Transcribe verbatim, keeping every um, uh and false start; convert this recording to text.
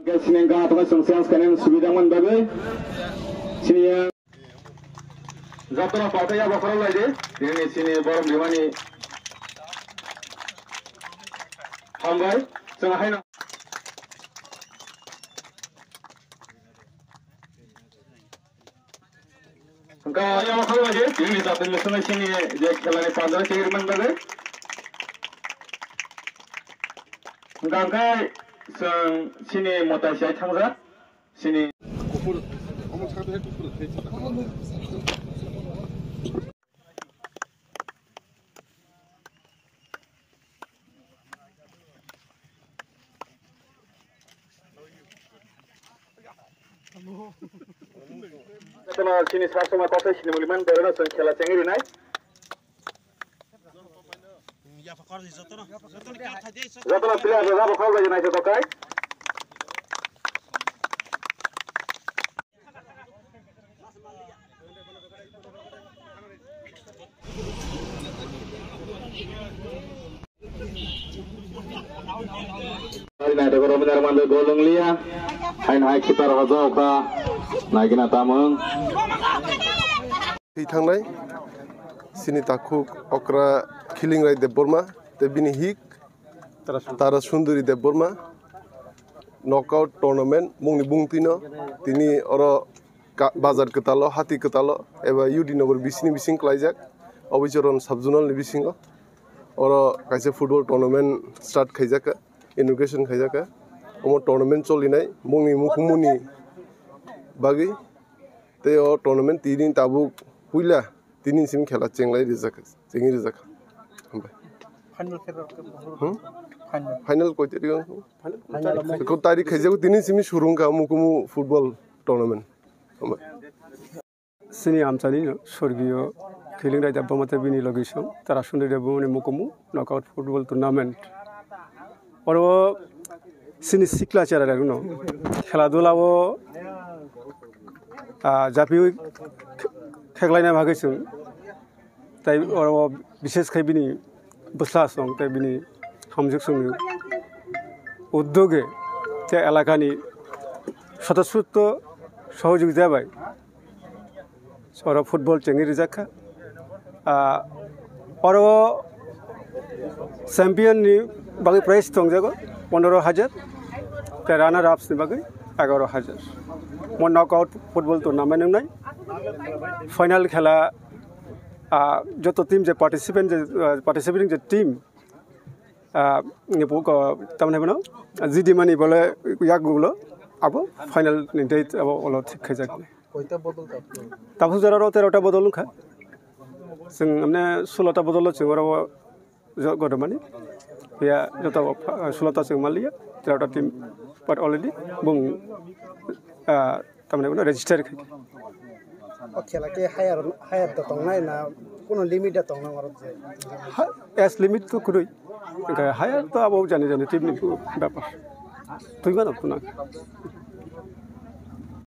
Sini wngkha athabai chwng chance khainani subida man bagwi. Sini yang jotono paltai ya bokhorok lai di. Nini sini borom bimani hambai. Chwng haino. Hwnkha yang khalai di, tini jatwi mwswngwi sini je khelani pandra chengri man bagwi. Hwnkha hwnkhe chwng sini mwtai sai thangjak, sini. Kono sini sasoma kothai sini muliman bereno chwng khela chengwi rinai. Jotono player rok abo kok bai nai joto kai. Nai toko Rominar Mande gol wng liya. Haino hai khitar hoja okha. Naigina tamung. Thwi thangnai sini takhuk okra Khilingrai Debbarma tei bini hik Tara Sunduri Debbarma knockout tournament mungni bungtwino tini oro ka-, bazar kwtalo, hati kwtalo eba U D Nagar bisini bising klaijak, Abhicharan sub-zonal ni bisingo. Oro kaisa football tournament start khaijak kha, inauguration khaijak kha. Omo tournament cholinai mungni mukhumuni bagwi. Tei o tournament tini tabuk puila tini simi khela chenglai rijak, chengwi rijak kha. Hambai. Final khe rok ke bohor. Hmm? Final. Final koi tarik o? Final koi tarik? Koi tarik khaijago tini simi surung kha mukumu football tournament. Hambai. Sini amchani sorgiyo Khilingrai Debbarma tei bini logisong Tarasundri Debbarmani mukumu knockout football tournament. Oro sini sikla chera rokno khela dula o, ah, japiwi khe-, kheklaina bagwi chwng tai oro bishes khai bini bwsla song tei bini hamjwk songni uddoge tei elakani swtosphurto sohojogita bai oro football chengwi rijak kha. Ah, oro champion ni bagwi prize tongjago pondro hajar, tei runner ups ni bagwi egaroh hajar. Mo knockout football tournament wngnai. Final khela, ah, joto team je participant je, ah, participating je team, ah, ni buko tamni bono G D mani bole yak gulo abo final ni date abo olo thik khaijak. Koita bodol tapsu? Tapsu jora ro terota bodol wngkha. Chwng amne sulota bodol chwng oro jo-, godomani. Ya joto, ah, sulota chwng maliya, terota team part already bung, ah, tamni bono register khai. O khela khe higher, higher da tongnai na kuno limit da tongnai oro je? Ha, age limit to kwrwi. Hwnkhe higher to abo jani jani team ni bepar. Twi mano tuna.